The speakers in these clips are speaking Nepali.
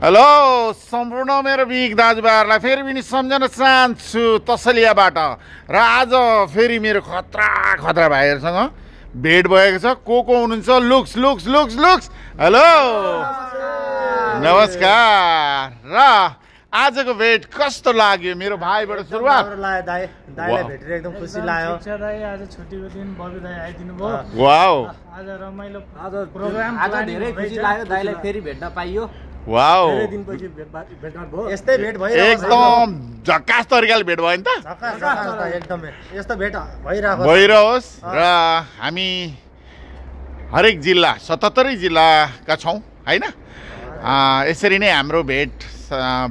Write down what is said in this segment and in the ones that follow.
हेलो सम्पूर्ण मेरो बिग दाजुभाइहरूलाई फेरि पनि सम्झन चाहन्छु तसलियाबाट र आज फेरि मेरो खतरा भाइहरूसँग भेट भएको छ। को हुनुहुन्छ? Looks looks looks looks hello नमस्कार। र आजको भेट कस्तो लाग्यो? मेरो भाइबाट सुरुवात। दाइलाई भेटेर एकदम खुसी लाग्यो। आज छुट्टीको दिन बबी दाइ आइदिनु भयो। वाउ आज रमाइलो आज प्रोग्राम आज धेरै खुसी लाग्यो। दाइलाई फेरि भेट्न पाइयो। वाउ दिनपछि भेटघाट भयो। यस्तै भेट भयो। एकदम झक्कास तरिकाले भेट भयो नि त। एकदमै यस्तो भेट भइरहोस्। र हामी हरेक जिल्ला 77 जिल्लाका छौँ होइन। यसरी नै हाम्रो भेट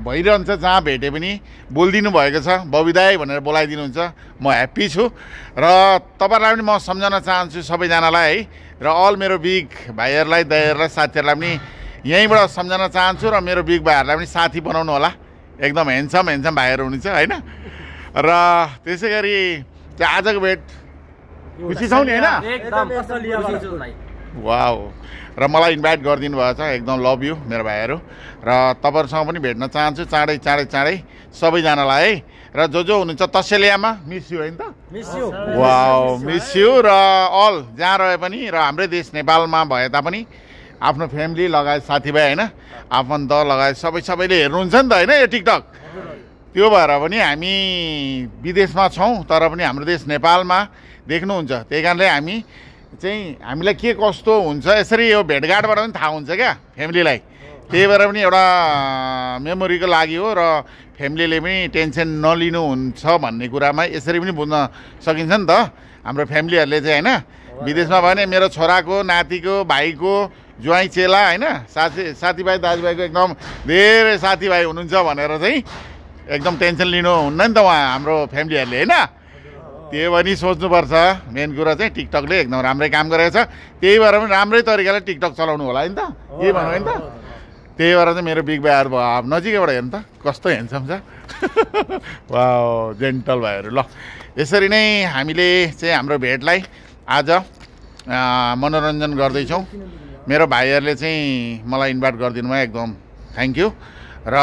भइरहन्छ। जहाँ भेटे पनि बोलिदिनु भएको छ बबी दाइ भनेर बोलाइदिनुहुन्छ। म ह्याप्पी छु र तपाईँहरूलाई पनि म सम्झन चाहन्छु सबैजनालाई है। र अल मेरो बिग भाइहरूलाई दाइहरूलाई साथीहरूलाई पनि यहीँबाट सम्झन चाहन्छु। र मेरो बिग भाइहरूलाई पनि साथी बनाउनु होला। एकदम ह्यान्डसम भाइहरू हुनुहुन्छ होइन। र त्यसै गरी आजको भेट खुसी छौ नि होइन? वाउ। र मलाई इन्भाइट गरिदिनु भएको छ। एकदम लभ यु मेरो भाइहरू। र तपाईँहरूसँग पनि भेट्न चाहन्छु चाँडै सबैजनालाई है। र जो हुनुहुन्छ तसलियामा मिस यु होइन त? Wow miss you. र अल जहाँ रहे पनि र हाम्रै देश नेपालमा भए तापनि आफ्नो फ्यामिली लगायत साथीभाइ होइन आफन्त लगायत सबैले हेर्नुहुन्छ नि त होइन यो टिकटक। त्यो भएर पनि हामी विदेशमा छौँ तर पनि हाम्रो देश नेपालमा देख्नुहुन्छ। त्यही कारणले हामीलाई के कस्तो हुन्छ यसरी यो भेटघाटबाट पनि थाहा हुन्छ क्या फ्यामिलीलाई। त्यही भएर पनि एउटा मेमोरीको लागि हो। र फ्यामिलीले पनि टेन्सन नलिनुहुन्छ भन्ने कुरामा यसरी पनि बुझ्न सकिन्छ नि त। हाम्रो फ्यामिलीहरूले चाहिँ होइन विदेशमा भयो भने मेरो छोराको नातिको भाइको ज्वाइँ चेला होइन साथीभाइ दाजुभाइको एकदम धेरै साथीभाइ हुनुहुन्छ भनेर चाहिँ एकदम टेन्सन लिनुहुन्न नि त उहाँ हाम्रो फ्यामिलीहरूले होइन। त्यो पनि सोच्नुपर्छ। मेन कुरा चाहिँ टिकटकले एकदम राम्रै काम गरेको छ। त्यही भएर पनि राम्रै तरिकाले टिकटक चलाउनु होला नि त। के भन्नु होइन त? त्यही भएर चाहिँ मेरो बिग भाइहरू भयो नजिकैबाट हेर्नु त कस्तो ह्यान्डसम छ। वाउ जेन्टल भाइहरू। ल यसरी नै हामीले चाहिँ हाम्रो भेटलाई आज मनोरञ्जन गर्दैछौँ। मेरो भाइहरूले चाहिँ मलाई इन्भाइट गरिदिनु भयो एकदम थ्याङ्क यू। र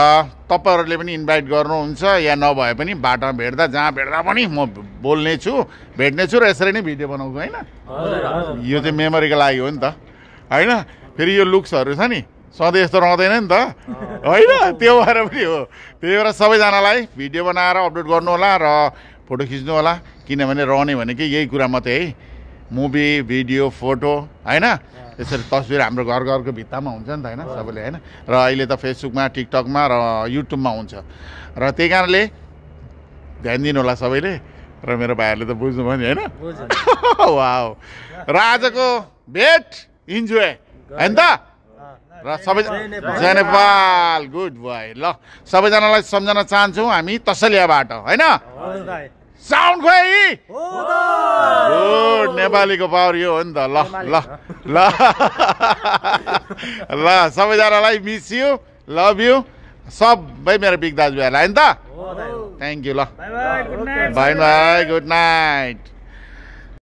तपाईँहरूले पनि इन्भाइट गर्नुहुन्छ या नभए पनि बाटोमा भेट्दा जहाँ भेट्दा पनि म बोल्ने छु भेट्ने छु र यसरी नै भिडियो बनाउँछु होइन। यो चाहिँ मेमोरीको लागि हो नि त होइन। फेरि यो लुक्सहरू छ नि सधैँ यस्तो रहँदैन नि त होइन। त्यो भएर पनि हो। त्यही भएर सबैजनालाई भिडियो बनाएर अपलोड गर्नु होला र फोटो खिच्नु होला। किनभने रहने भनेकै यही कुरा मात्रै है। मुभी भिडियो फोटो होइन यसरी तस्बिर हाम्रो घरको भित्तामा हुन्छ नि त होइन सबैले होइन। र अहिले त फेसबुकमा टिकटकमा र युट्युबमा हुन्छ। र त्यही कारणले ध्यान दिनु होला सबैले। र मेरो भाइहरूले त बुझ्नुभयो नि होइन। वाउ। र आजको भेट इन्जोय होइन त। र सबै जय नेपाल गुड बोय। ल सबैजनालाई सम्झन चाहन्छौँ हामी तसलियाबाट होइन। साउन्ड खोइ गुड नेपालीको पावर यो हो नि त। ल सबैजनालाई मिस यु लभ यु सबै मेरो बिग दाजुभाइहरूलाई होइन त। Thank you. ल बाई बाई गुड नाइट।